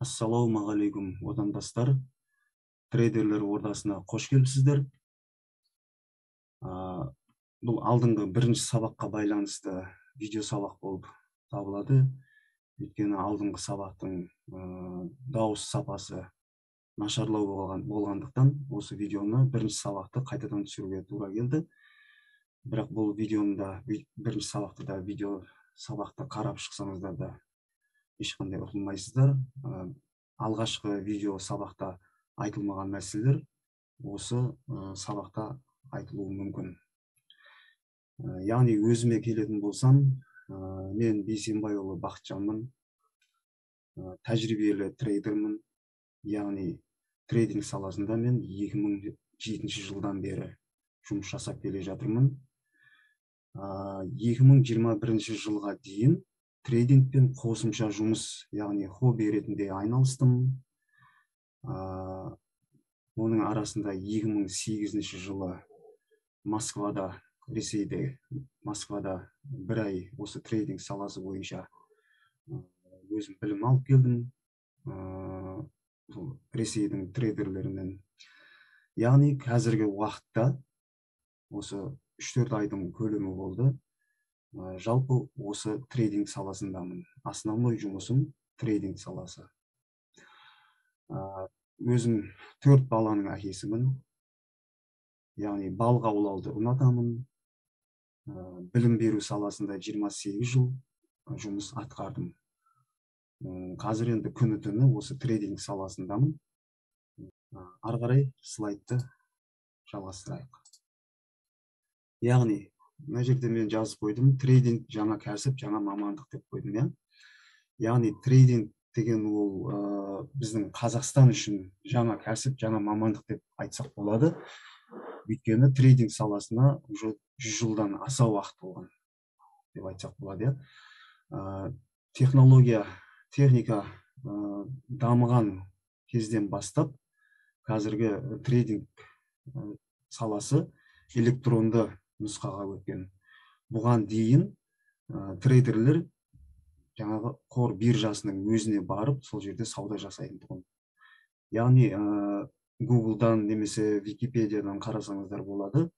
Ассалаумағалейкум, отандастар! Трейдерлер ордасына қош келіпсіздер. Бұл алдыңғы бірінші сабаққа байланысты видео сабақ болып табылады. Өйткені алдыңғы сабақтың дауыс сапасы нашарлау болғандықтан осы видеоны, бірінші сабақты қайтадан түсіруге тура келді. Бірақ бұл видеоны да, бірінші сабақты да, видео сабақты қарап шықсаңыздар да, ешқандай ұтылмайсыздар. Алғашқы видео сабақта айтылмаған мәселелер осы сабақта айтылуы мүмкін. Яғни өзіме келетін болсам, мен Бейсенбайұлы Бақытжанмын, тәжірибелі трейдермін. Яғни трейдинг саласында мен 2007 жылдан бері жұмыс жасап келе жатырмын. 2021 жылға дейін трейдингпен қосымша жұмыс, яғни хобби ретінде айналыстым. Оның арасында 2008 жылы Москвада, Ресейде, Москвада бір ай осы трейдинг саласы бойынша өзім білім алып келдім бұл Ресейдің трейдерлерінен. Яғни қазіргі уақытта осы 3-4 айдың көлемі болды, жалпы осы трейдинг саласындамын. Основной жұмысым трейдинг саласы. Өзім төрт баланың әкесімін, яғни балық аулауды ұнатамын. Білім беру саласында 28 жыл жұмыс атқардым. Қазір енді күні түні осы трейдинг саласындамын. Ары қарай слайдты жалғастырайық. Яғни мына жерде мен жазып қойдым: трейдинг жаңа кәсіп, жаңа мамандық деп қойдым, иә. Яғни трейдинг деген ол біздің Қазақстан үшін жаңа кәсіп, жаңа мамандық деп айтсақ болады. Өйткені трейдинг саласына уже 100 жылдан аса уақыт болған деп айтсақ болады, иә. Технология, техника дамыған кезден бастап қазіргі трейдинг саласы электронды нұсқаға өткен. Бұған дейін трейдерлер жаңағы қор биржасының өзіне барып, сол жерде сауда жасайтын тұғын. Яғни Гуглдан немесе Википедиядан қарасаңыздар болады,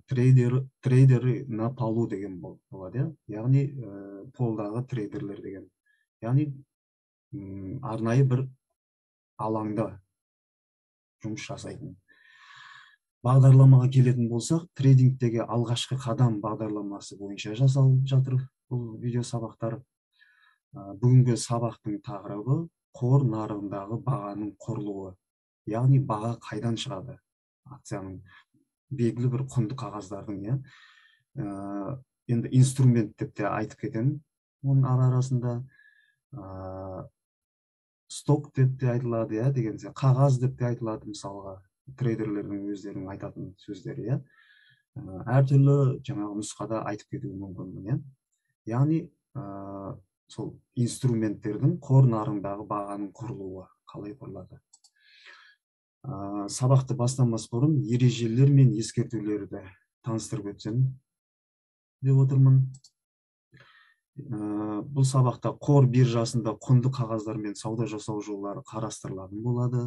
трейдеры на полу деген болады, иә. Яғни полдағы трейдерлер деген, яғни арнайы бір алаңда жұмыс жасайтын. Бағдарламаға келетін болсақ, «Трейдингтегі алғашқы қадам» бағдарламасы бойынша жасалып жатыр бұл видео сабақтар. Бүгінгі сабақтың тақырыбы: қор нарығындағы бағаның құрылуы. Яғни баға қайдан шығады акцияның, белгілі бір құнды қағаздардың, иә. Енді инструмент деп те айтып кетемін оның ара арасында, stock деп те айтылады, иә, деген сияқты, қағаз деп те айтылады. Мысалға, трейдерлердің өздерінің айтатын сөздері, иә. Әртүрлі жаңағы нұсқада айтып кетуі мүмкінмін, иә. Яғни сол инструменттердің қор нарығындағы бағаның құрылуы қалай құрылады. Сабақты бастамас бұрын ережелер мен ескертулерді таныстырып өтсем деп отырмын. Бұл сабақта қор биржасында құнды қағаздармен сауда жасау жолдары қарастырылатын болады.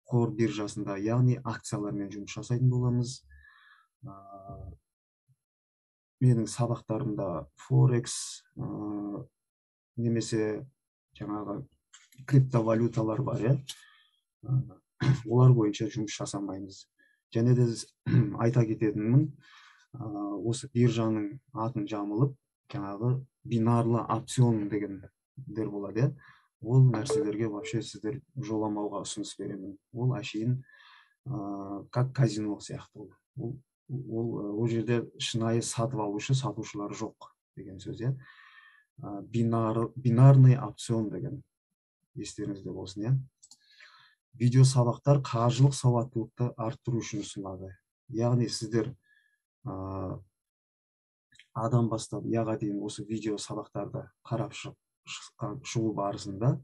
Қор биржасында, яғни акциялармен жұмыс жасайтын боламыз. Менің сабақтарымда форекс немесе жаңағы криптовалюталар бар, иә, олар бойынша жұмыс жасамаймыз. Және де айта кететінім, осы биржаның атын жамылып, жаңағы бинарлы опцион дегендер болады, иә. Ол нәрселерге вообще сіздер жоламауға ұсыныс беремін. Ол әшейін как казино сияқты. Ол жерде шынайы сатып алушы, сатушылар жоқ деген сөз, иә. Бинарный опцион деген естеріңізде болсын, иә. Видео сабақтар қаржылық сауаттылықты арттыру үшін ұсынылады. Яғни сіздер А-дан бастап Я-ға дейін осы видео сабақтарды қарап шығу барысында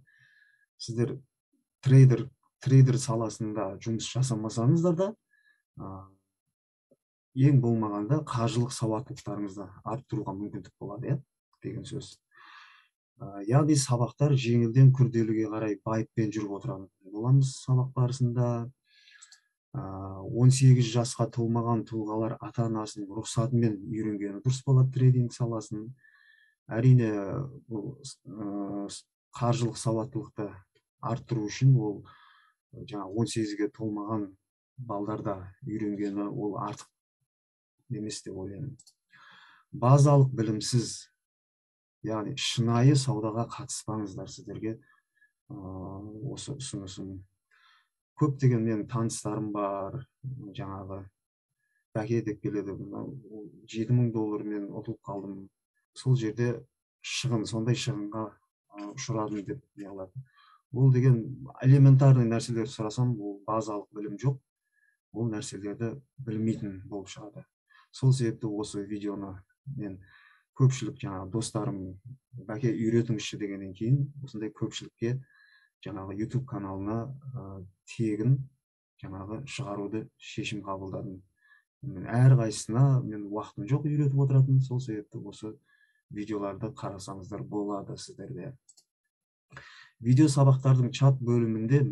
сіздер трейдер саласында жұмыс жасамасаңыздар да, ең болмағанда қаржылық сауаттылықтарыңызды арттыруға мүмкіндік болады, иә, деген сөз. Яғни сабақтар жеңілден күрделіге қарай байыппен жүріп отыратын боламыз сабақ барысында. 18 жасқа толмаған тұлғалар ата-анасының рұқсатымен үйренгені дұрыс болады трейдинг саласын. Әрине, бұл қаржылық сауаттылықты арттыру үшін ол жаңа 18-ге толмаған балдарда үйренгені ол артық емес деп ойлаймын. Базалық білімсіз, яғни шынайы саудаға қатыспаңыздар, сіздерге осы ұсынысым. Көптеген менің таныстарым бар, жаңағы бәке деп келеді, 7000 доллармен ұтылып қалдым, сол жерде шығын, сондай шығынға ұшырадым деп не қылады. Ол деген элементарный нәрселерді сұрасам, ол базалық білім жоқ, ол нәрселерді білмейтін болып шығады. Сол себепті осы видеоны мен көпшілік жаңағы достарым бәке үйретіңізші дегеннен кейін осындай көпшілікке жаңағы YouTube каналына тегін жаңағы шығаруды шешім қабылдадым. Мен әрқайсысына мен уақытым жоқ үйретіп отыратын, сол себепті осы видеоларды қарасаңыздар болады сіздерде. Видео сабақтардың чат бөлімінде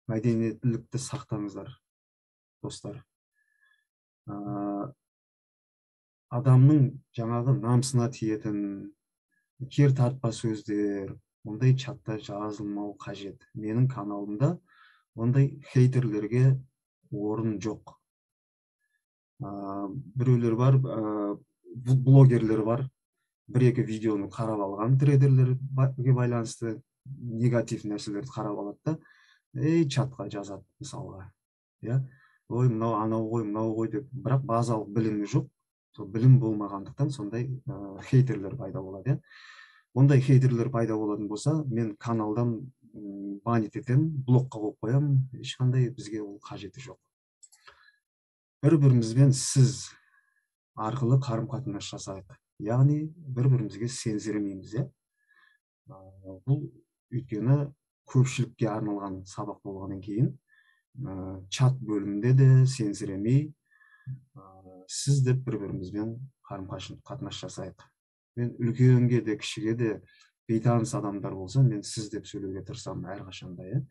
мәдениеттілікті сақтаңыздар, достар. Адамның жаңағы намысына тиетін кер тартпа сөздер ондай чатта жазылмау қажет. Менің каналымда ондай хейтерлерге орын жоқ. Біреулер бар, блогерлер бар, бір-екі видеоны қарап алған трейдерлерге байланысты негатив нәрселерді қарап алады да, чатқа жазады мысалға. Иә? Ой, мынау анау ғой, мынау ғой деп, бірақ базалық білімі жоқ. Сол білім болмағандықтан сондай хейтерлер пайда болады, иә? Ондай хейтерлер пайда болатын болса, мен каналдан банить етемін, блокқа қойып қоямын, ешқандай бізге ол қажеті жоқ. Бір-бірімізбен сіз арқылы қарым-қатынас жасайық. Яғни бір-бірімізге сензіремейміз, иә? Бұл өйткені көпшілікке арналған сабақ болғаннан кейін чат бөлімінде де сензіремей, сіз деп бір-бірімізбен қарым-қатынас жасайық. Мен үлкенге де, кішіге де бейтаныс адамдар болса, мен сіз деп сөйлеуге тырысамын әрқашанда, иә?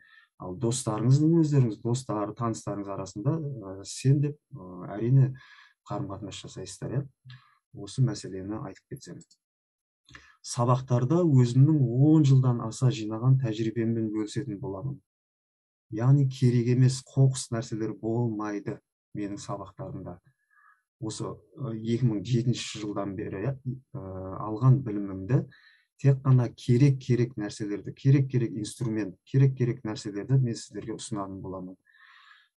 Ал достарыңыздың өздеріңіз, достар, таныстарыңыз арасында сен деп әрине қарым-қатынас жасайсыздар, иә? Осы мәселені айтып кетсем. Сабақтарда өзімнің 10 жылдан аса жинаған тәжірибеммен бөлісетін боламын. Яғни керек емес қоқыс нәрселер болмайды менің сабақтарымда. Осы 2007 жылдан бері алған білімімді тек қана керек-керек нәрселерді, керек-керек инструмент, керек-керек нәрселерді мен сіздерге ұсынатын боламын.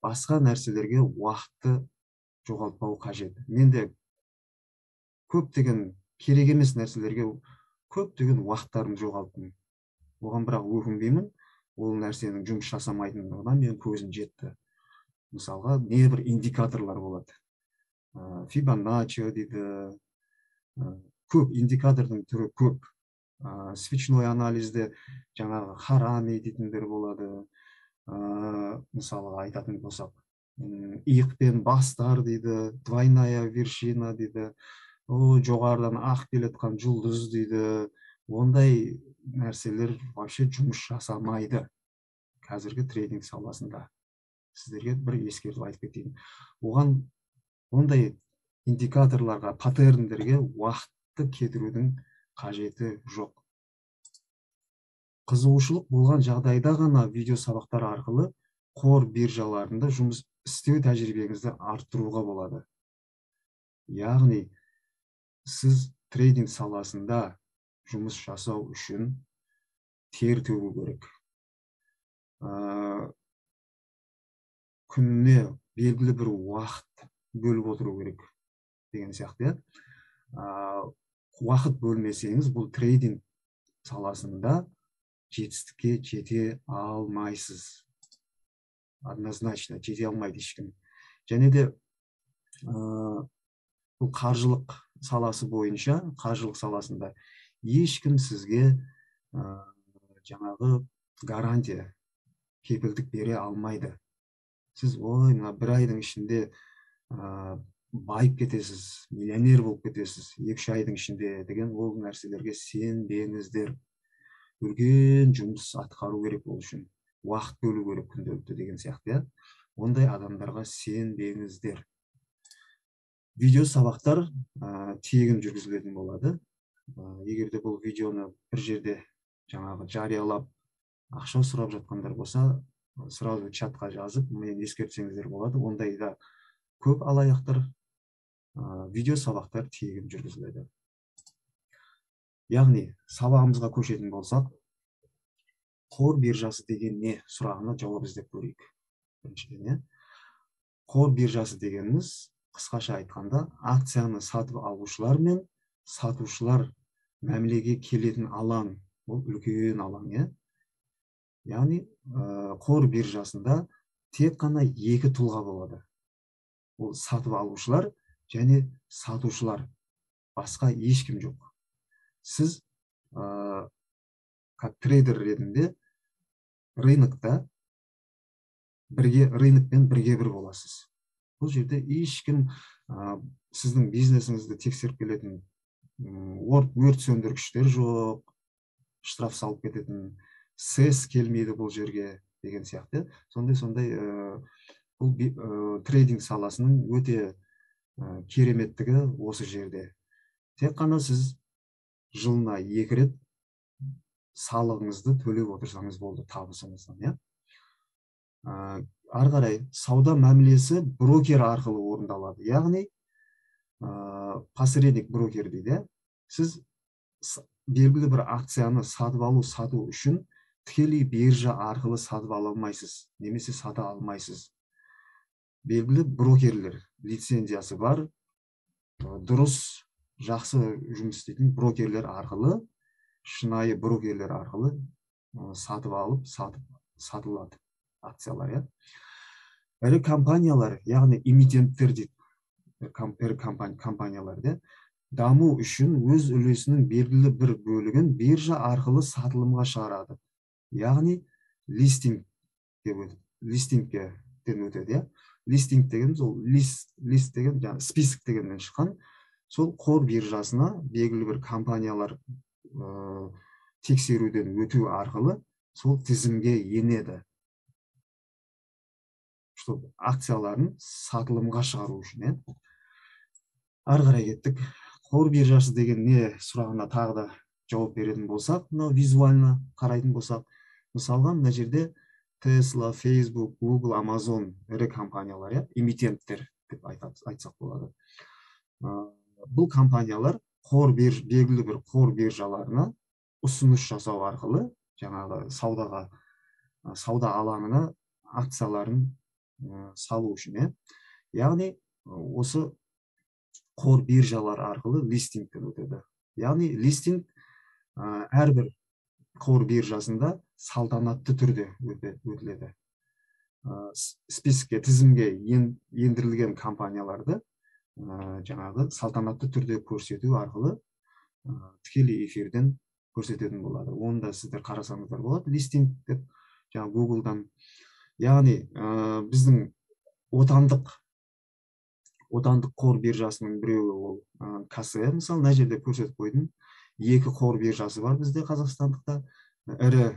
Басқа нәрселерге уақытты жоғалтпау қажет. Менде көптеген керек емес нәрселерге көптеген уақыттарымды жоғалттым. Оған бірақ өкінбеймін. Ол нәрсенің жұмыс жасамайтындығына мен көзім жетті. Мысалға, небір индикаторлар болады. Фибоначчи дейді. Көп индикатордың түрі көп. Свечной анализде жаңағы харами дейтіндер болады. Мысалға айтатын болсақ, иық пен бастар дейді, двойная вершина дейді. О, жоғарыдан ақ келатқан жұлдыз дейді. Ондай нәрселер вообще жұмыс жасамайды қазіргі трейдинг саласында. Сіздерге бір ескертіп айтып кетейін. Оған ондай индикаторларға, паттерндерге уақытты кетірудің қажеті жоқ. Қызығушылық болған жағдайда ғана видео сабақтар арқылы қор биржаларында жұмыс істеу тәжірибеңізді арттыруға болады. Яғни сіз трейдинг саласында жұмыс жасау үшін тер төгу керек. Күніне белгілі бір уақыт бөліп отыру керек деген сияқты, иә? Уақыт бөлмесеңіз, бұл трейдинг саласында жетістікке жете алмайсыз. Однозначно жете алмайды ешкім. Және де бұл қаржылық саласы бойынша, қаржылық саласында ешкім сізге жаңағы гарантия, кепілдік бере алмайды. Сіз ой, мына бір айдың ішінде Байып кетесіз, миллионер болып кетесіз 2-3 айдың ішінде деген ол нәрселерге сенбеңіздер. Үлкен жұмыс атқару керек, ол үшін уақыт бөлу керек күнделікті деген сияқты, иә. Ондай адамдарға сенбеңіздер. Видео сабақтар тегін жүргізілетін болады. Егер де бұл видеоны бір жерде жаңағы жариялап ақша сұрап жатқандар болса, сразу чатқа жазып, мені ескертсеңіздер болады. Ондай да көп алаяқтар. Видео сабақтар тегін жүргізіледі. Яғни сабағымызға көшетін болсақ, қор биржасы деген не сұрағына жауап іздеп көрейік. Біріншіден, иә. Қор биржасы дегеніміз, қысқаша айтқанда, акцияны сатып алушылар мен сатушылар мәмілеге келетін алаң. Ол үлкен алаң, иә. Яғни қор биржасында тек қана екі тұлға болады. Ол сатып алушылар және сатушылар, басқа ешкім жоқ. Сіз как трейдер ретінде рынокта бірге, рынокпен бірге бір боласыз. Бұл жерде ешкім сіздің бизнесіңізді тексеріп келетін өрт сөндіргіштер жоқ, штраф салып кететін, СЭС келмейді бұл жерге деген сияқты. Сондай бұл трейдинг саласының өте кереметтігі осы жерде. Тек қана сіз жылына 2 рет салығыңызды төлеп отырсаңыз болды табысыңыздан, иә. Ары қарай сауда мәмілесі брокер арқылы орындалады. Яғни посредник брокер дейді. Сіз белгілі бір акцияны сатып алу, сату үшін тікелей биржа арқылы сатып ала алмайсыз, немесе сата алмайсыз. Белгілі брокерлер лицензиясы бар, дұрыс, жақсы жұмыс істейтін брокерлер арқылы, шынайы брокерлер арқылы сатып алып, сатылады акциялар, иә. Ірі компаниялар, яғни эмитенттер дейді, ірі компаниялар, да, даму үшін өз үлесінің белгілі бір бөлігін биржа арқылы сатылымға шығарады. Яғни листинг деп өтеді, листингтен өтеді, иә. Листинг дегеніміз ол лист деген жаңағы список дегеннен шыққан. Сол қор биржасына белгілі бір компаниялар тексеруден өту арқылы сол тізімге енеді. Чтобы акцияларын сатылымға шығару үшін, иә. Ары қарай кеттік. Қор биржасы деген не сұрағына тағы да жауап беретін болсақ, мынау визуально қарайтын болсақ, мысалға мына жерде Tesla, Facebook, Google, Amazon ірі компаниялар, иә, эмитенттер деп айтсақ болады. Бұл компаниялар белгілі бір қор биржаларына ұсыныс жасау арқылы жаңағы саудаға, сауда алаңына акцияларын салу үшін, иә. Яғни осы қор биржалары арқылы листингтен өтеді. Яғни листинг әрбір қор биржасында салтанатты түрде өтіледі. Списокке, тізімге ендірілген компанияларды жаңағы салтанатты түрде көрсету арқылы тікелей эфирден көрсететін болады. Оны да сіздер қарасаңыздар болады, листинг деп жаңа Google'дан. Яғни біздің отандық қор биржасының біреуі ол КСЭ, мысалы, мына жерде көрсетіп қойдым. 2 қор биржасы бар бізде Қазақстандықта. Ірі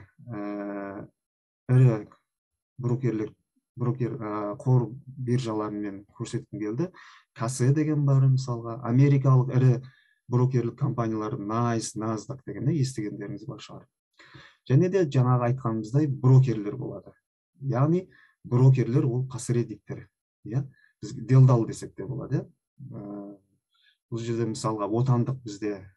брокерлер, брокер қор биржаларымен көрсеткім келді. КСЭ деген бар, мысалға, америкалық ірі брокерлік компаниялар NYSE, NASDAQ деген естігендеріңіз бар шығар. Және де жаңағы айтқанымыздай брокерлер болады. Яғни брокерлер ол посредниктер, иә? Біз делдал десек те болады, иә? Бұл жерде мысалға отандық бізде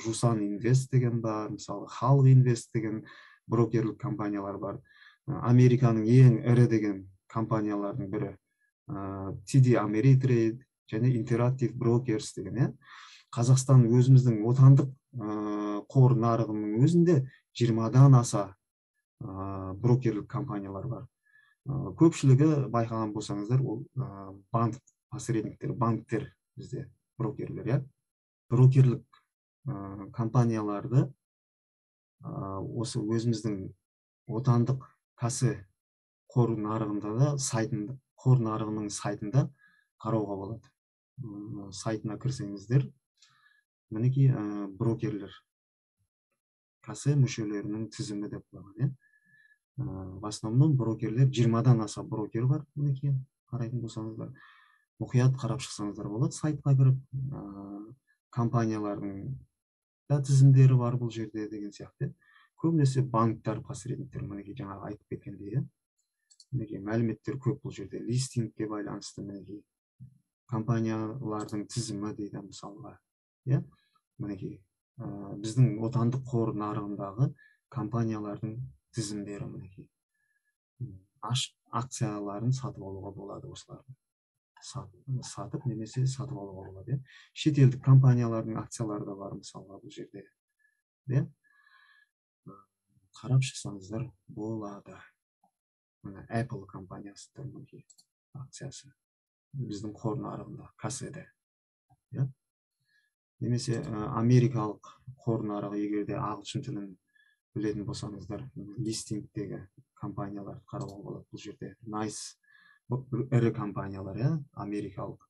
Жусан Инвест деген бар, мысалы Халық Инвест деген брокерлік компаниялар бар. Американың ең ірі деген компаниялардың бірі TD Ameritrade және Interactive Brokers деген, иә. Қазақстан өзіміздің отандық қор нарығының өзінде 20-дан аса брокерлік компаниялар бар. Көпшілігі байқаған болсаңыздар, ол банк посредниктер, банктер бізде брокерлер, иә. Брокерлік компанияларды осы өзіміздің отандық КСЭ қор нарығында да сайтында, қор нарығының сайтында қарауға болады. сайтына кірсеңіздер, мінекей брокерлер, KASE мүшелерінің тізімі деп қойған, иә. В основном брокерлер, 20-дан аса брокер бар, мінекей қарайтын болсаңыздар, мұқият қарап шықсаңыздар болады сайтқа кіріп, компаниялардың да тізімдері бар бұл жерде деген сияқты. Көбінесе банктар, посредниктер, мінекей жаңағы айтып кеткендей, иә. Мінекей мәліметтер көп бұл жерде, листингке байланысты мінекей компаниялардың тізімі дейді мысалға, иә. Мінекей біздің отандық қор нарығындағы компаниялардың тізімдері мінекей. Акцияларын сатып алуға болады, осыларды сатып немесе сатып алуға болады. Шетелдік компаниялардың акциялары да бар мысалға бұл жерде, иә. Қарап шықсаңыздар болады. Міне Apple компаниясы тұр мінекей, акциясы біздің қор нарығында, KASE-де, иә. Немесе америкалық қор нарығы, егер де ағылшын тілін білетін болсаңыздар, листингтегі компанияларды қарауға болады бұл жерде. NYSE ірі компаниялар, иә, америкалық,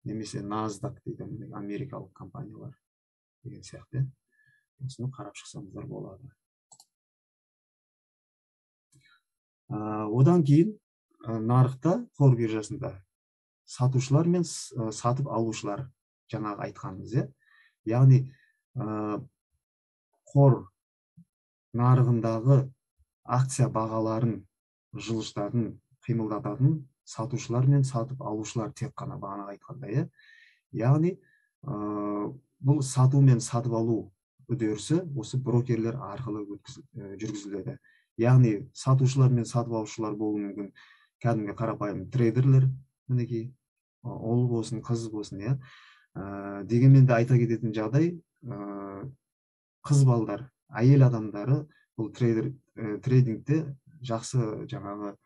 немесе NASDAQ дейді, міне америкалық компаниялар деген сияқты. Осыны қарап шықсаңыздар болады. Одан кейін нарықта, қор биржасында сатушылар мен сатып алушылар, жаңағы айтқанымыз, иә. Яғни қор нарығындағы акция бағаларын жылжытатын, қимылдататын сатушылар мен сатып алушылар тек қана бағана айтқандай, иә. Яғни бұл сату мен сатып алу үдерісі осы брокерлер арқылы жүргізіледі. Яғни сатушылар мен сатып алушылар болуы мүмкін кәдімгі қарапайым трейдерлер, мінекей ұл болсын, қыз болсын, иә. Дегенмен де айта кететін жағдай, қыз балдар, әйел адамдары бұл трейдингте жақсы жаңағы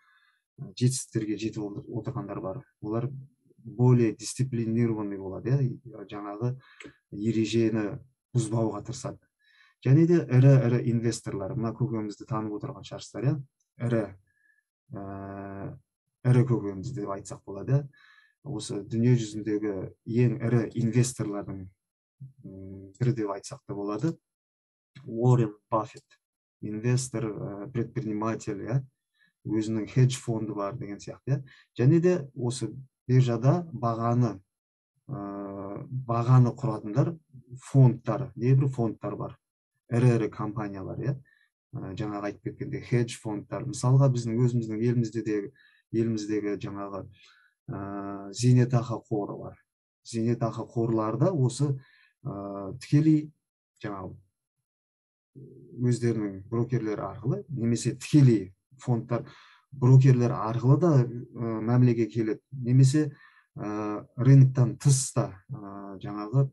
жетістіктерге жетіп отырғандар бар. Олар более дисциплинированный болады, иә, жаңағы ережені бұзбауға тырысады. Және де ірі-ірі инвесторлар, мына көкемізді танып отырған шығарсыздар, иә, ірі көкеміз деп айтсақ болады. Осы дүние жүзіндегі ең ірі инвесторлардың бірі деп айтсақ та болады. Уоррен Баффет, инвестор, предприниматель, иә, өзінің хедж фонды бар деген сияқты. Және де осы биржада бағаны құратындар фондтар, небір фондтар бар, ірі-ірі компаниялар, иә, жаңағы айтып кеткендей хедж фондтар. Мысалға біздің өзіміздің еліміздегі жаңағы зейнетақы қоры бар. Зейнетақы қорлары да осы тікелей жаңағы өздерінің брокерлері арқылы немесе тікелей фондтар брокерлер арқылы да мәмілеге келеді, немесе рыноктан тыс та жаңағы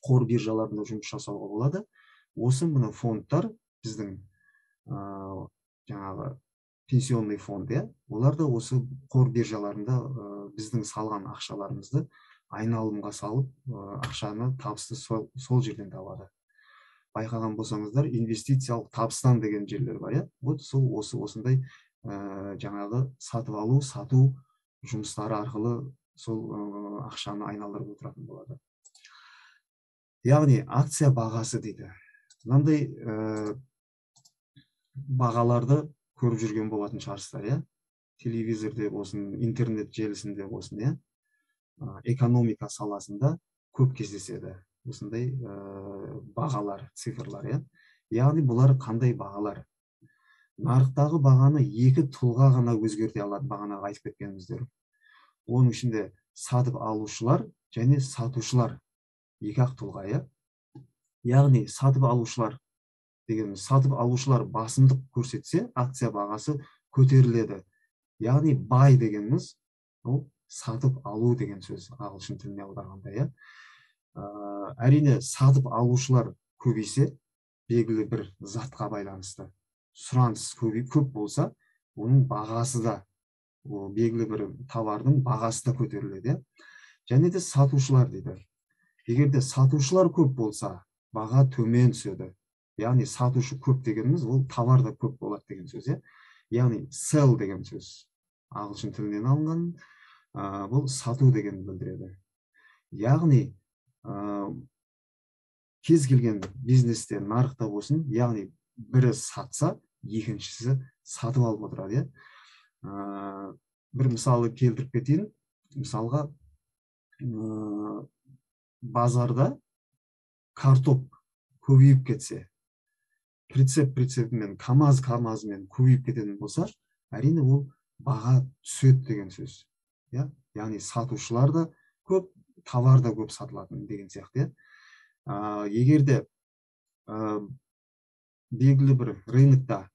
қор биржаларында жұмыс жасауға болады. Осы мына фондтар біздің жаңағы пенсионный фонд, иә, олар да осы қор биржаларында біздің салған ақшаларымызды айналымға салып, ақшаны, табысты сол жерден табады. Байқаған болсаңыздар, инвестициялық табыстан деген жерлер бар, иә. Вот сол осындай жаңағы сатып алу, сату жұмыстары арқылы сол ақшаны айналдырып отыратын болады. Яғни акция бағасы дейді. Мынандай бағаларды көріп жүрген болатын шығарсыздар, иә. Телевизорде болсын, интернет желісінде болсын, иә. Экономика саласында көп кездеседі осындай бағалар, цифрлар, иә. Яғни бұлар қандай бағалар? Нарықтағы бағаны екі тұлға ғана өзгерте алады, бағанағы айтып кеткеніміздер. Оның ішінде сатып алушылар және сатушылар, екі ақ тұлға, иә. Яғни сатып алушылар деген, сатып алушылар басымдық көрсетсе, акция бағасы көтеріледі. Яғни бай дегеніміз ол сатып алу деген сөз, ағылшын тіліне аударғанда, иә. Әрине сатып алушылар көбейсе, белгілі бір затқа байланысты сұраныс көп болса, оның бағасы да, ол белгілі бір товардың бағасы да көтеріледі. Және де сатушылар дейді. Егер де сатушылар көп болса, баға төмен түседі. Яғни сатушы көп дегеніміз ол товар да көп болады деген сөз, иә. Яғни sell деген сөз ағылшын тілінен алынған, бұл сату дегенді білдіреді. Яғни кез келген бизнесте, нарықта болсын, яғни бірі сатса, екіншісі сатып алып отырады, иә. Бір мысалы келтіріп кетейін. Мысалға, базарда картоп көбейіп кетсе, прицеп-прицепімен, камаз-камазымен көбейіп кететін болса, әрине ол баға түседі деген сөз. Иә? Яғни сатушылар да көп, товар да көп сатылатын деген сияқты. Иә? Егер де белгілі бір рынокта,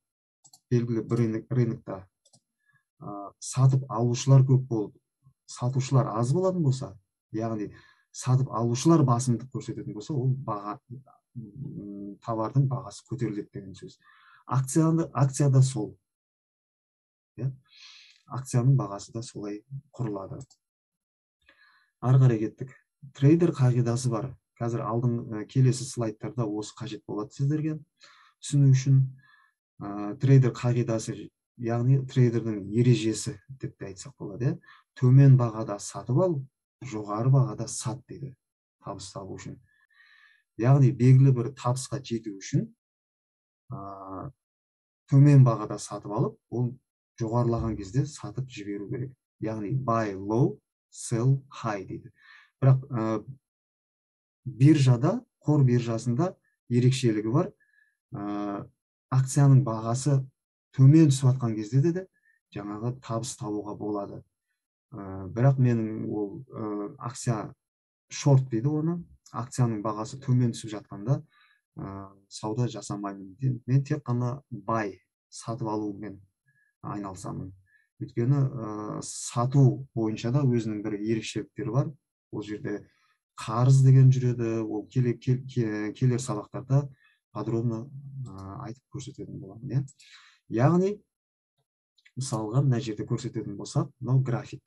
сатып алушылар көп болып, сатушылар аз болатын болса, яғни сатып алушылар басымдық көрсететін болса, ол баға, товардың бағасы көтеріледі деген сөз. Акцияда сол. Иә? Акцияның бағасы да солай құрылады. Ары қарай кеттік. Трейдер қағидасы бар. Қазір келесі слайдтарда осы қажет болады сіздерге түсіну үшін. Трейдер қағидасы, яғни трейдердің ережесі деп те айтсақ болады. Төмен бағада сатып ал, жоғары бағада сат дейді табыс табу үшін. Яғни белгілі бір табысқа жету үшін төмен бағада сатып алып, ол жоғарылаған кезде сатып жіберу керек. Яғни buy low, sell high дейді. Бірақ биржада, қор биржасында ерекшелігі бар. Акцияның бағасы төмен түсіп жатқан кезде де жаңағы табыс табуға болады. Бірақ менің ол акция шорт дейді оны, акцияның бағасы төмен түсіп жатқанда сауда жасамаймын. Мен тек қана buy, сатып алумен айналысамын. Өйткені сату бойынша да өзінің бір ерекшеліктері бар. Ол жерде қарыз деген жүреді, ол келер сабақтарда подробно айтып көрсететін боламын. Иә? Яғни, мысалға, мына жерде көрсететін болсақ, мынау график.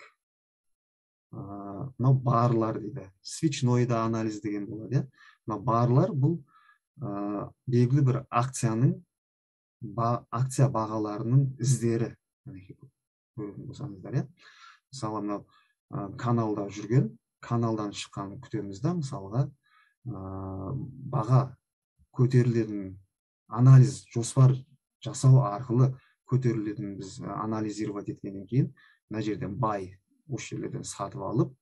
Мынау барлар дейді. Свечной да анализ деген болады. Иә? Мынау барлар бұл белгілі бір акцияның акция бағаларының іздері. Көретін болсаңыздар, иә? Мысалы, мынау каналда жүрген, каналдан шыққан күтеміз да, мысалға, баға көтерілетін анализ, жоспар жасау арқылы көтерілетін біз анализировать еткеннен кейін, мына жерден buy, осы жерлерден сатып алып,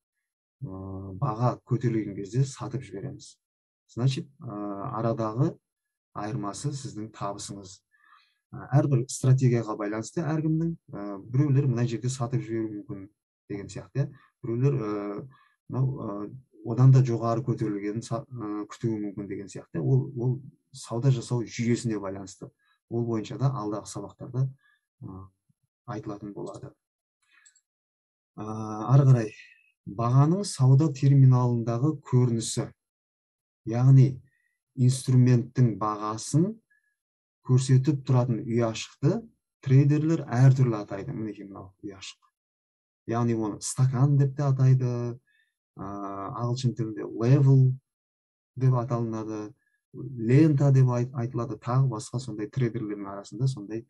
баға көтерілген кезде сатып жібереміз. Значит, арадағы айырмасы сіздің табысыңыз. Әрбір стратегияға байланысты әркімнің, біреулер мына жерде сатып жіберуі мүмкін деген сияқты, біреулер мынау одан да жоғары көтерілгенін күтуі мүмкін деген сияқты. Ол сауда жасау жүйесіне байланысты. Ол бойынша да алдағы сабақтарда айтылатын болады. Ары қарай бағаның сауда терминалындағы көрінісі, яғни инструменттің бағасын көрсетіп тұратын ұяшықты трейдерлер әртүрлі атайды. Мінекей мынау ұяшық. Яғни оны стакан деп те атайды, ағылшын тілінде level деп аталынады, лента деп айтылады, тағы басқа сондай трейдерлердің арасында сондай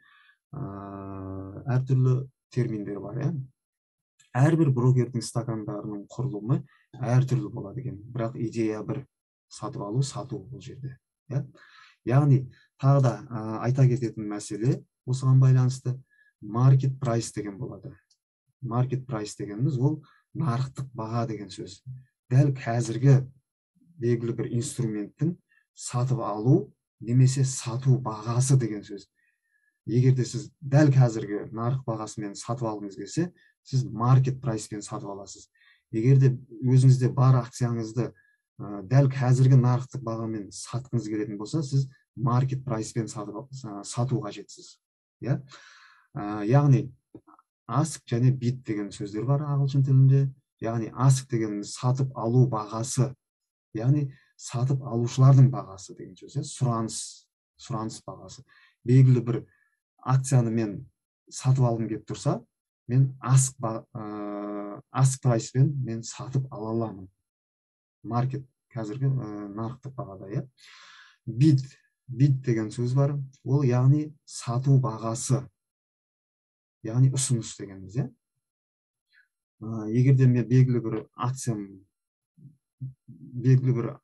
әртүрлі терминдер бар. Иә? Әрбір брокердің стакандарының құрылымы әртүрлі болады екен, бірақ идея бір: сатып алу, сату бұл жерде. Иә? Яғни тағы да айта кететін мәселе осыған байланысты market price деген болады. Market price дегеніміз ол нарықтық баға деген сөз. Дәл қазіргі белгілі бір инструменттің сатып алу немесе сату бағасы деген сөз. Егер де сіз дәл қазіргі нарық бағасымен сатып алғыңыз келсе, сіз market price-пен сатып аласыз. Егер де өзіңізде бар акцияңызды дәл қазіргі нарықтық бағамен сатқыңыз келетін болса, сіз market price-пен сату қажетсіз. Иә? Яғни ask және bid деген сөздер бар ағылшын тілінде. Яғни ask дегеніміз сатып алу бағасы, яғни сатып алушылардың бағасы деген сөз, иә? Сұраныс бағасы. Белгілі бір акцияны мен сатып алғым келіп тұрса, мен ask price-пен мен сатып ала аламын. Маркет қазіргі нарықтық бағада, иә. Bid деген сөз бар. Ол яғни сату бағасы, яғни ұсыныс дегеніміз, иә. Егер де мен белгілі бір акциям Белгілі бір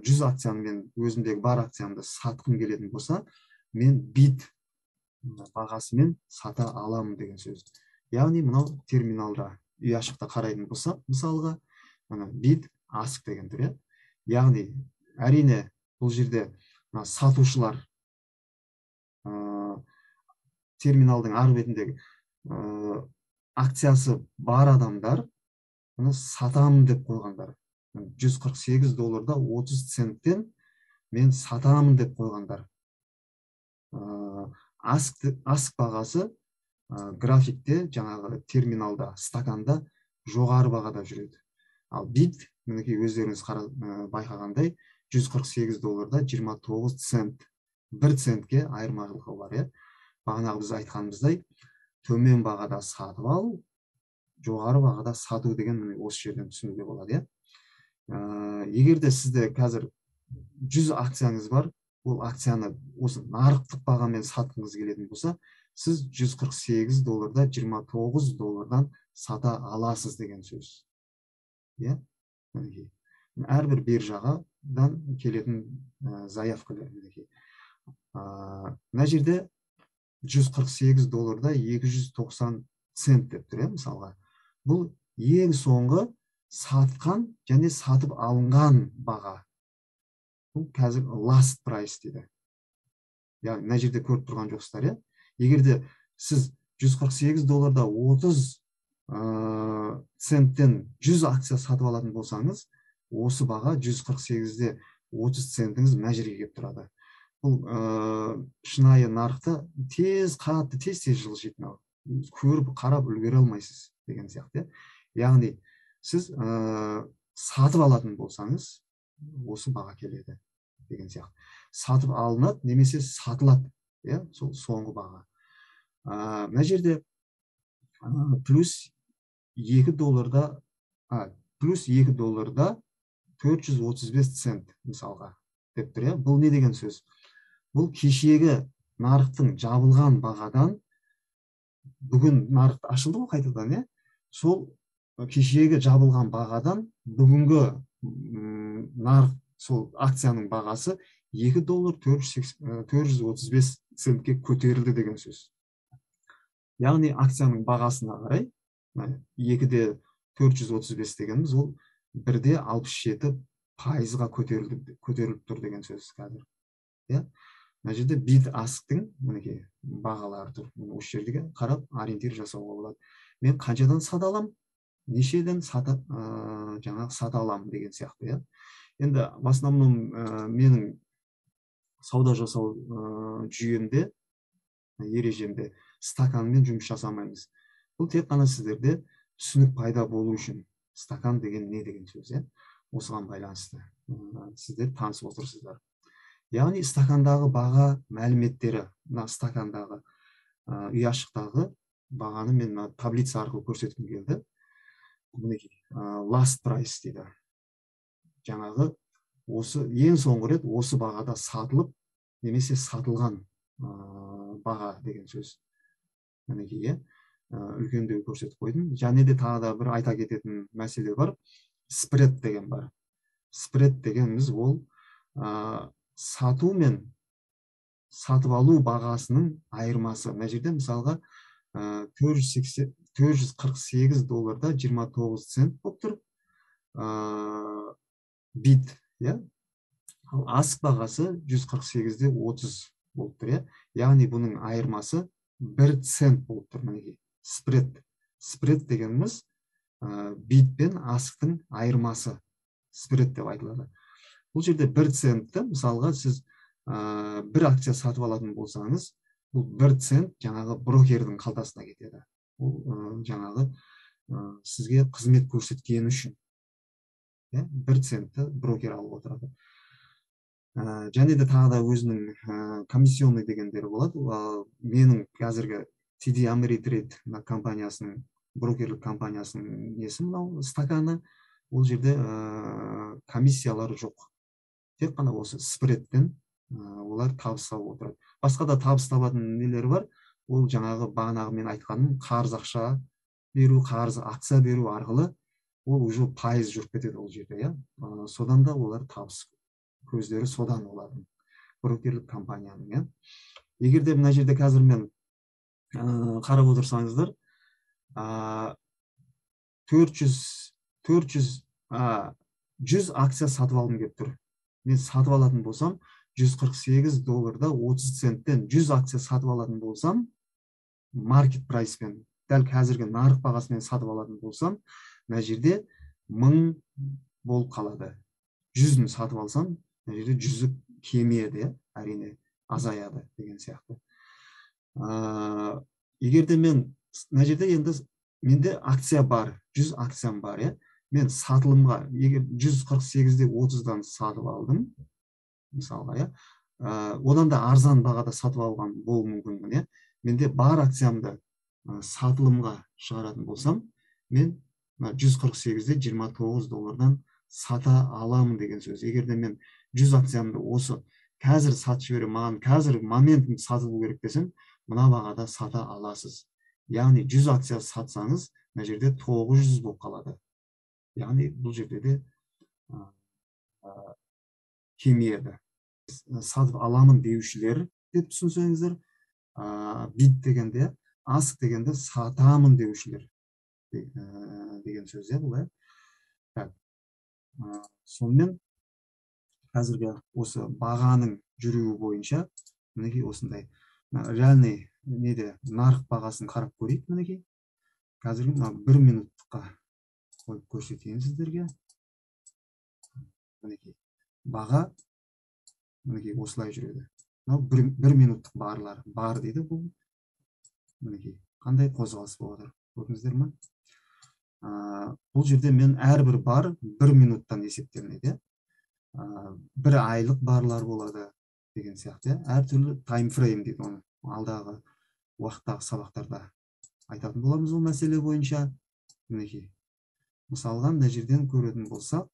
100 акцияны, мен өзімдегі бар акциямды сатқым келетін болса, мен bid бағасымен сата аламын деген сөз. Яғни мынау терминалда үй ашықта қарайтын болсақ, мысалға, мына bid ask деген тұр, иә. Яғни, әрине, бұл жерде мына сатушылар, терминалдың арғы бетіндегі акциясы бар адамдар, мұны сатамын деп қойғандар, 148 долларда 30 центтен мен сатамын деп қойғандар. Ask бағасы графикте, жаңағы терминалда, стаканда жоғары бағада жүреді. Ал bid, мінекей, өздеріңіз байқағандай, 148 долларда 29 цент, бір центке айырмашылығы бар, иә. Бағанағы біз айтқанымыздай, төмен бағада сатып алу, жоғары бағада сату деген міне осы жерден түсінуге болады, иә. Егер де сізде қазір 100 акцияңыз бар, ол акцияны осы нарықтық бағамен сатқыңыз келетін болса, сіз 148 долларда 29 доллардан сата аласыз деген сөз, иә. Мінекей, әрбір биржағадан келетін заявкалар, мінекей. Мына жерде 148 долларда 290 цент деп тұр, иә. Мысалға, бұл ең соңғы сатқан және сатып алынған баға, бұл қазір last price дейді. Яғни мына жерде көріп тұрған жоқсыздар, иә. Егер де сіз 148 долларда 30 центтен 100 акция сатып алатын болсаңыз, осы баға 148-де 30 центіңіз мына жерге келіп тұрады. Бұл шынайы нарықта тез, қатты тез тез жылжиды мынау, көріп, қарап үлгере алмайсыз деген сияқты, иә. Яғни сіз сатып алатын болсаңыз, осы баға келеді деген сияқты, сатып алынады немесе сатылады, иә, сол соңғы баға. Мына жерде плюс 2 долларда, плюс 2 долларда 435 цент, мысалға, деп тұр, иә. Бұл не деген сөз? Бұл кешегі нарықтың жабылған бағадан, бүгін нарық ашылды ғой қайтадан, иә, сол кешегі жабылған бағадан бүгінгі нарық, сол акцияның бағасы 2 доллар 435 центке көтерілді деген сөз. Яғни акцияның бағасына қарай 2-де 435 дегеніміз, ол 1,67%-ға көтерілді, көтеріліп тұр деген сөз қазір, иә. Мына жерде bid ask тың, мінекей, бағалары тұр. Осы жерге қарап ориентир жасауға болады: мен қаншадан сата аламын, нешеден сата, жаңағы сата аламын деген сияқты, иә. Енді в основном менің сауда жасау жүйемде, ережемде стаканмен жұмыс жасамаймыз. Бұл тек қана сіздерде түсінік пайда болу үшін, стакан деген не деген сөз, иә, осыған байланысты сіздер танысып отырсыздар. Яғни стакандағы баға мәліметтері, мына стакандағы, үй ашықтағы бағаны мен мына таблица арқылы көрсеткім келді. Мінекей, last price дейді, жаңағы осы ең соңғы рет осы бағада сатылып немесе сатылған баға деген сөз, мінекей, иә. Үлкендеу көрсетіп қойдым. Және де тағы да бір айта кететін мәселе бар, спред деген бар. Спред дегеніміз ол сату мен сатып алу бағасының айырмасы. Мына жерде, мысалға, 448 долларда 29 цент болып тұр bid, иә. Ал ask бағасы 148-де 30 болып тұр, иә. Яғни бұның айырмасы 1 цент болып тұр, мінекей, спред. Спред дегеніміз bid пен ask тың айырмасы спред деп айтылады. Бұл жерде 1 центті, мысалға, сіз бір акция сатып алатын болсаңыз, бұл 1 цент жаңағы брокердің қалтасына кетеді. Ол жаңағы сізге қызмет көрсеткені үшін, иә, 1 центті брокер алып отырады. Және де тағы да өзінің комиссионный дегендері болады. Менің қазіргі TD Ameritrade компаниясының, брокерлік компаниясының несі, мынау стаканы, ол жерде комиссиялары жоқ, тек қана осы спредтен олар табыс тауып отырады. Басқа да табыс табатын нелері бар, ол жаңағы бағанағы мен айтқаным, қарыз ақша беру, қарыз акция беру арқылы. Ол уже пайыз жүріп кетеді ол жерде, иә. Содан да олар табыс көздері содан олардың, брокерлік компанияның, иә. Егер де мына жерде қазір мен қарап отырсаңыздар, 400 400 100 акция сатып алғым келіп тұр. Мен сатып алатын болсам, 148 долларда 30 центтен 100 акция сатып алатын болсам, market price пен, дәл қазіргі нарық бағасымен сатып алатын болсам, мына жерде 1000 болып қалады. 100-ін сатып алсам, мына жерде 100-і кемиеді, иә, әрине азаяды деген сияқты. Егер де мен мына жерде енді менде акция бар, 100 акциям бар, иә. Мен сатылымға егер 148-де 30-дан сатып алдым, мысалға, иә, одан да арзан бағада сатып алған болуы мүмкінмін, иә. Менде бар акциямды сатылымға шығаратын болсам, мен мына 148-де 29 доллардан сата аламын деген сөз. Егер де мен 100 акциямды осы қазір сатып жіберемін, маған қазір моментім сатылу керек десем, мына бағада сата аласыз. Яғни 100 акция сатсаңыз, мына жерде 900 болып қалады. Яғни бұл жерде де кемиеді. Сатып аламын деушілер деп түсінсеңіздер, bid дегенде, ask дегенде сатамын деушілер деген сөз, иә, бұл, иә. Так, сонымен қазіргі осы бағаның жүруі бойынша мінекей осындай реальный неде нарық бағасын қарап көрейік. Мінекей қазіргі мына бір минуттыққа қойып көрсетейін сіздерге. Мінекей баға мінекей осылай жүреді. Мынау бір минуттық барлар бар дейді бұл. Мінекей қандай қозғалыс болып жатыр, көрдіңіздер ме? Бұл жерде мен әрбір бар бір минуттан есептелінеді, иә. Бір айлық барлар болады деген сияқты, иә. Әртүрлі таймфрейм дейді оны. Алдағы уақыттағы сабақтарда айтатын боламыз ол мәселе бойынша. Мінекей мысалға мына жерден көретін болсақ,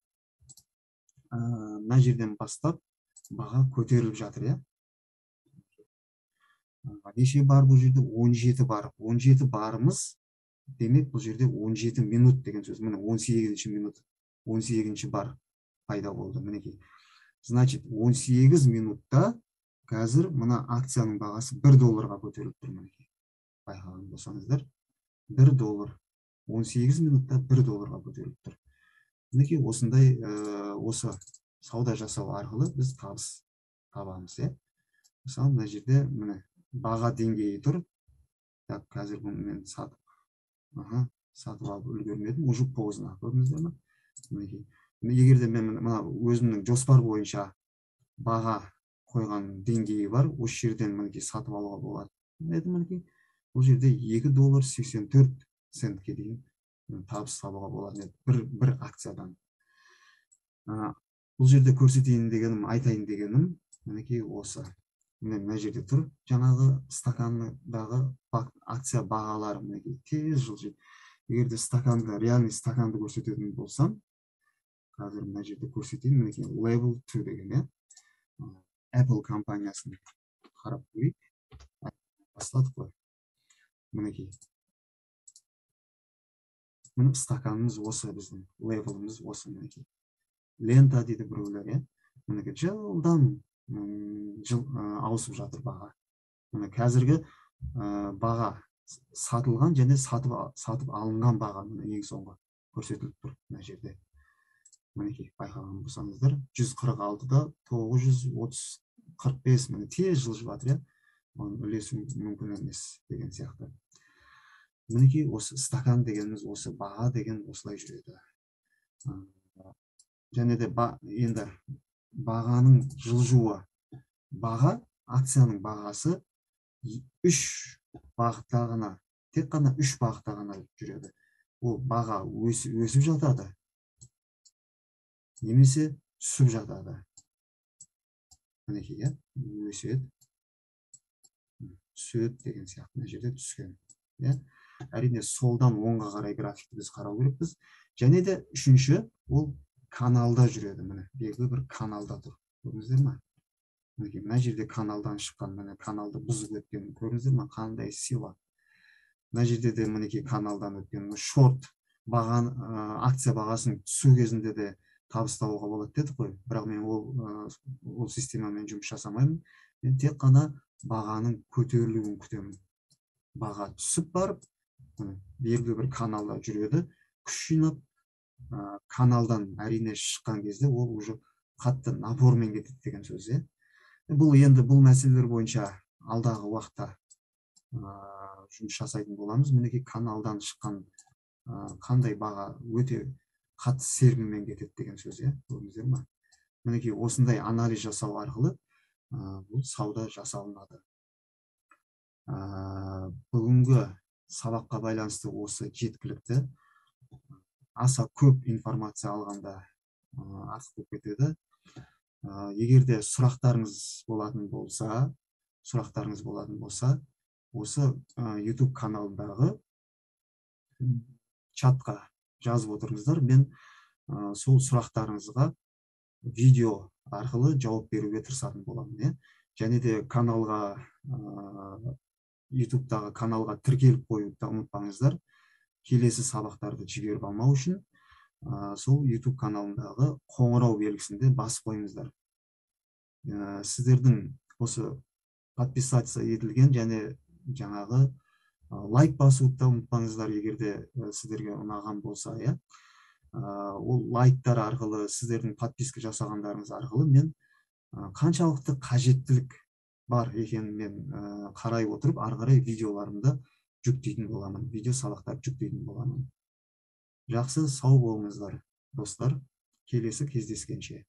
мына жерден бастап баға көтеріліп жатыр, иә. Неше бар бұл жерде? 17 бар. 17 барымыз, демек бұл жерде 17 минут деген сөз. Міне 18 минут, 18 бар пайда болды мінекей. Значит, 18 минутта қазір мына акцияның бағасы 1 долларға көтеріліп тұр мінекей. Байқаған болсаңыздар, 1 доллар 18 минутта 1 долларға көтеріліп тұр. Мінекей осындай осы сауда жасау арқылы біз табыс табамыз, иә. Мысалы мына жерде міне баға деңгейі тұр. Так, қазір бұны мен сатып, сатып алып үлгермедім, уже поздно, көрдіңіздер ме? Мінекей. Егер де мен мына өзімнің жоспар бойынша баға қойған деңгейі бар, осы жерден мінекей сатып алуға болады еді мінекей. Бұл жерде 2 доллар 84 центке дейін табыс табуға болады еді бір акциядан. Бұл жерде көрсетейін дегенім, айтайын дегенім мінекей осы. Міне мына жерде тұр жаңағы стакандағы акция бағалары мінекей тез жылжиды. Егер де стаканды, реальный стаканды көрсететін болсам, қазір мына жерде көрсетейін, мінекей level 2 деген, иә. Apple компаниясын қарап көрейік. Бастадық қой. Мінекей. Міне стаканымыз осы, біздің левеліміз осы мінекей. Лента дейді біреулер, иә. Мінекей жылдам ауысып жатыр баға. Міне қазіргі баға сатылған және сатып алынған баға міне ең соңғы көрсетіліп тұр мына жерде. Мінекей байқаған болсаңыздар, 146-да 930 45 міне тез жылжып жатыр, иә. Оны үлесу мүмкін емес деген сияқты. Мінекей осы стакан дегеніміз осы, баға деген осылай жүреді. Және де енді бағаның жылжуы, баға, акцияның бағасы үш бағытта ғана, тек қана үш бағытта ғана жүреді. Ол баға өсіп жатады, немесе түсіп жатады. Мінекей, иә, өседі, түседі деген сияқты мына жерде түскен, иә. Әрине солдан оңға қарай графикті біз қарау керекпіз. Және де үшінші, ол каналда жүреді, міне белгілі бір каналда тұр. Көрдіңіздер ме? Мінекей мына жерде каналдан шыққан, міне каналды бұзып өткен, көрдіңіздер ме? Қандай сила. Мына жерде де мінекей каналдан өткен, шорт Бағаны, акция бағасының түсу кезінде де табыс табуға болады дедік қой, бірақ мен ол системамен жұмыс жасамаймын. Мен тек қана бағаның көтерілуін күтемін. Баға түсіп барып, белгілі бір каналда жүреді, күш жинап, каналдан әрине шыққан кезде ол уже қатты напормен кетеді деген сөз, иә. Бұл енді бұл мәселелер бойынша алдағы уақытта жұмыс жасайтын боламыз. Мінекей, каналдан шыққан қандай баға өте қатты серпінмен кетеді деген сөз, иә, көрдіңіздер ма? Мінекей, осындай анализ жасау арқылы бұл сауда жасалынады. Бүгінгі сабаққа байланысты осы жеткілікті. Аса көп информация алғанда артық болып кетеді. Егер де сұрақтарыңыз болатын болса, осы YouTube каналындағы чатқа жазып отырыңыздар. Мен сол сұрақтарыңызға видео арқылы жауап беруге тырысатын боламын, иә. Және де каналға, YouTube'дағы каналға тіркеліп қоюды да ұмытпаңыздар. Келесі сабақтарды жіберіп алмау үшін сол YouTube каналындағы қоңырау белгісін де басып қойыңыздар. Сіздердің осы подписаться етілген және жаңағы лайк басуды да ұмытпаңыздар, егер де сіздерге ұнаған болса, иә. Ол лайктар арқылы, сіздердің подписка жасағандарыңыз арқылы мен қаншалықты қажеттілік бар екенін мен қарай отырып, ары қарай видеоларымды жүктейтін боламын, видео сабақтарды жүктейтін боламын. Жақсы, сау болыңыздар, достар, келесі кездескенше.